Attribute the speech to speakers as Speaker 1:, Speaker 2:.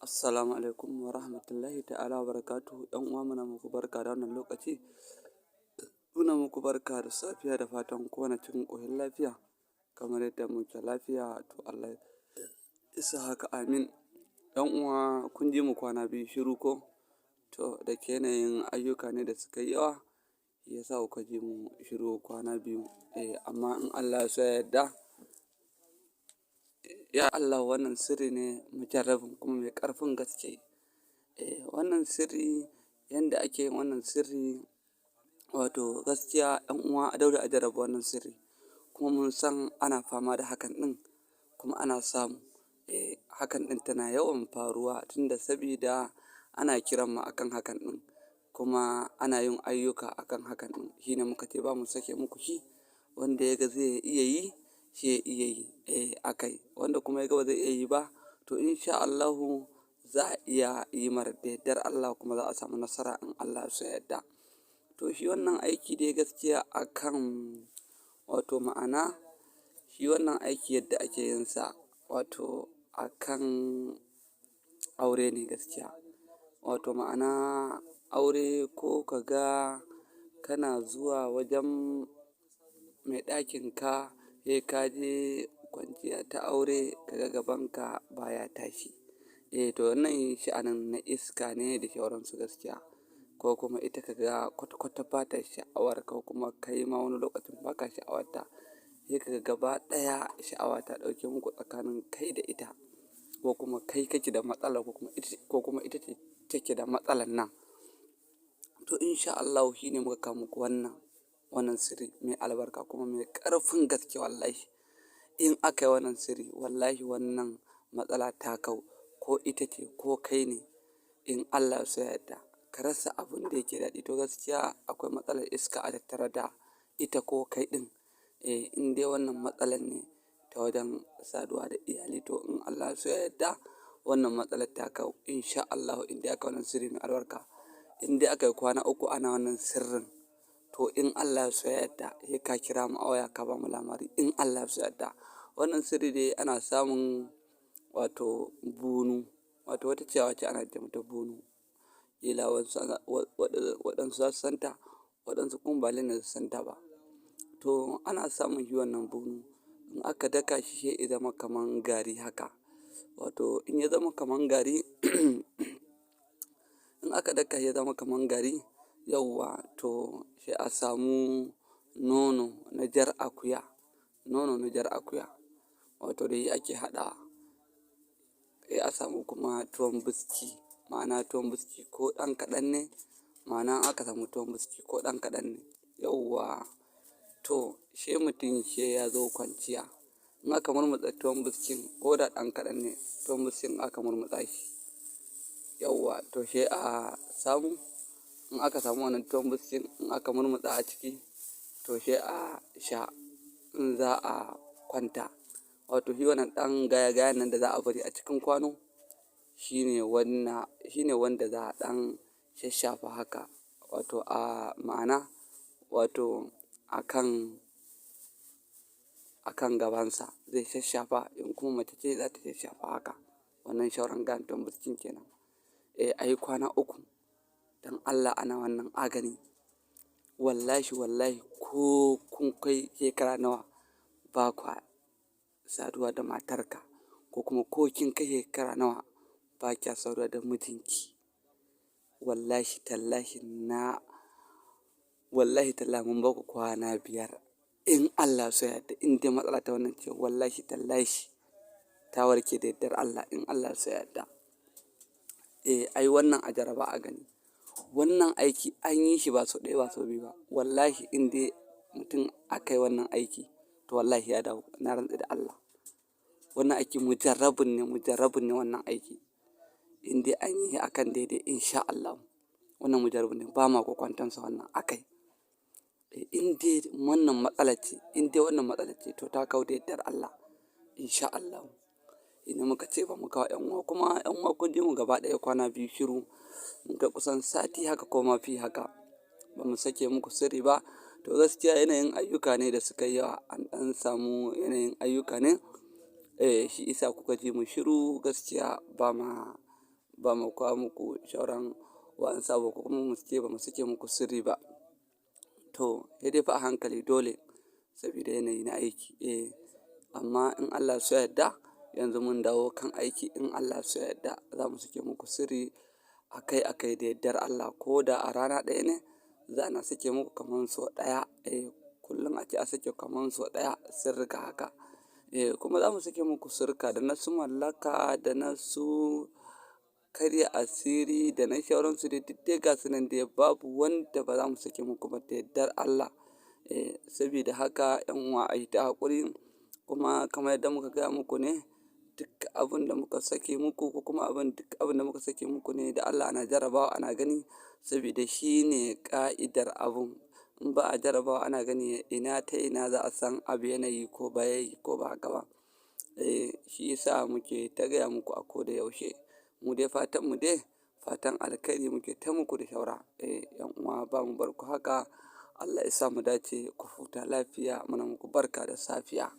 Speaker 1: Assalamu alaikum wa rahmatullahi ta'ala wa barakatuhu. ‘Yan uwa, muna muku barka da wannan lokaci, muna muku barka da safiya, da fatan kowa na cikin ƙoshin lafiya kamar yadda muke lafiya. To, Allah ya sa haka, amin. ‘Yan uwa, kun ji mu kwana 2 shiru ko? To, da ke yanayin ayyuka ne da suka yi yawa ya sa kuka ji mu shiru kwana 2. Amma in Allah ya so ya yarda, ya Allah, wannan sirri ne mujarrabin kuma mai ƙarfin gaske. Wannan sirri, yanda ake yin wannan sirri, wato gaskiya, ‘yan uwa, a daure a jarraba wannan sirri. Kuma mun san ana fama da hakan ɗin, kuma ana samu. Hakan ɗin tana yawan faruwa tunda sabida ana kiran mu akan hakan ɗin, kuma ana yin ayyuka akan hakan ɗin. Shi ne muka ce ba mu sake muku shi. Wanda ya ga zai iya yi, shi ya iya yi akai. Wanda kuma ya ga ba zai iya yi ba, to insha Allahu za a iya yi mar da yardar Allah, kuma za a samu nasara in Allah ya so ya yarda. To, shi wannan aiki dai gaskiya akan, wato ma'ana, shi wannan aiki yadda ake yin sa, wato akan aure ne gaskiya. Wato ma'ana aure, ko ka ga kana zuwa wajen mai ɗakin ka, sai ka je kwanciya ta aure, ka ga gabanka baya tashi. To, wannan sha'anin na iska ne da sauransu gaskiya. Ko kuma ita ka ga kwata-kwata ba ta sha'awar ka, kuma kai ma wani lokacin ba ka sha'awarta. Sai ka ga gaba ɗaya sha'awa ta ɗauke muku tsakanin kai da ita, ko kuma kai kake da matsala, ko kuma ita ce take da matsalar nan. To, insha Allahu shi ne muka kawo muku wannan sirri mai albarka kuma mai ƙarfin gaske wallahi. In aka yi wannan sirri, wallahi wannan matsala ta kau, ko ita ce ko kai ne, in Allah ya so ya yarda. Ka rasa abin da yake daɗi, to gaskiya akwai matsalar iska a tattare da ita ko kai ɗin. In dai wannan matsalar ne ta wajen saduwa da iyali, to in Allah ya so ya yarda, wannan matsalar ta kau insha Allahu in dai aka wannan sirri mai albarka. In dai aka yi kwana 3 ana wannan sirrin, to in Allah ya so ya yarda, sai ka kira mu a waya ka ba mu labari in Allah ya so ya yarda. Wannan sirri dai ana samun, wato bunu, wato wata ciyawa ce ana ce mata bunu. Ƙila waɗansu za su san ta, waɗansu kuma ba lallai ne su san ta ba. To, ana samun shi wannan bunu, in aka daka shi sai ya zama kaman gari haka. Wato in ya zama kaman gari, in aka daka shi ya zama kaman gari, yauwa, to sai a samu nono na jar akuya, nono na jar akuya, wato da shi ake haɗawa. Sai a samu kuma tuwon biski, ma'ana tuwon biski ko ɗan kaɗan ne, ma'ana aka samu tuwon biski ko ɗan kaɗan ne, yauwa. To, sai mutum sai ya zo kwanciya, in aka murmutsa tuwon biskin, ko da ɗan kaɗan ne tuwon biskin aka murmutsa shi, yauwa, to sai a samu, in aka samu wannan tuwon biskin, in aka murmutsa a ciki, to sai a sha in za a kwanta. Wato shi wannan ɗan gaya-gayan nan da za a bari a cikin kwano, shi ne wanda za a ɗan shashshafa haka, wato a ma'ana, wato akan gabansa zai shashshafa, in kuma mace ce za ta shashshafa haka. Wannan shauran gayan tuwon biskin kenan. A yi kwana 3 don Allah ana wannan agani. Wallahi wallahi, ko kun kai shekara nawa ba kwa saduwa da matarka, ko kuma ko kin kai shekara nawa ba kya saduwa da mijinki, wallahi tallahi na, wallahi tallahi mun ba ku kwana 5, in Allah ya so ya yarda, in dai matsala ta wannan ce, wallahi tallahi ta warke da yardar Allah in Allah ya so ya yarda. Ai wannan a jarraba a gani. Wannan aiki an yi shi ba sau ɗaya ba sau biyu ba. Wallahi in dai mutum aka yi wannan aiki, to wallahi ya dawo, na rantse da Allah. Wannan aiki mujarrabun ne, mujarrabun ne wannan aiki. In dai an yi shi akan daidai, insha Allahu, wannan mujarrabun ne, ba ma kokwantonsa wannan akai. In dai wannan matsala ce, in dai wannan matsala ce, to ta kau da yardar Allah insha Allahu. Ina muka ce ba mu kawo ‘yan uwa, kuma ‘yan uwa, kun ji mu gaba ɗaya kwana 2 shiru. Mun kai kusan sati haka ko ma fi haka ba mu sake muku sirri ba. To, gaskiya yanayin ayyuka ne da suka yi yawa, an ɗan samu yanayin ayyuka ne. Shi isa kuka ji mu shiru gaskiya, ba ma ba mu kawo muku shauran wa'ansu abu ko kuma mu ce ba mu sake muku sirri ba. To, sai dai fa a hankali dole sabida yanayi na aiki. Eh, amma in Allah ya so ya yadda, yanzu mun dawo kan aiki, in Allah ya so ya yadda za mu sake muku sirri akai akai da yardar Allah. Ko da a rana ɗaya ne, za na sake muku kaman sau ɗaya. Eh, kullum ace a sake kaman sau ɗaya sirrika haka. Eh, kuma za mu sake muku sirrika da na su mallaka, da na su karya asiri, da na shauransu dai duk dai ga su nan dai babu wanda ba za mu sake muku ba da yardar Allah. Eh, sabida haka 'yan uwa a yi ta haƙuri, kuma kamar yadda muka gaya muku ne, duk abin da muka sake muku ko kuma abin duk abin da muka sake muku ne da Allah ana jarrabawa ana gani sabida shi ne ƙa'idar abun. In ba a jarrabawa ana gani, ina ta ina za a san abu yanayi ko ba ya yi ko ba haka ba. Eh, shi ya sa muke ta gaya muku a ko da yaushe. Mu dai fatan mu dai fatan alkhairi muke ta muku da shaura. Eh, 'yan uwa ba mu bar ku haka. Allah ya sa mu dace, ku huta lafiya, muna muku barka da safiya.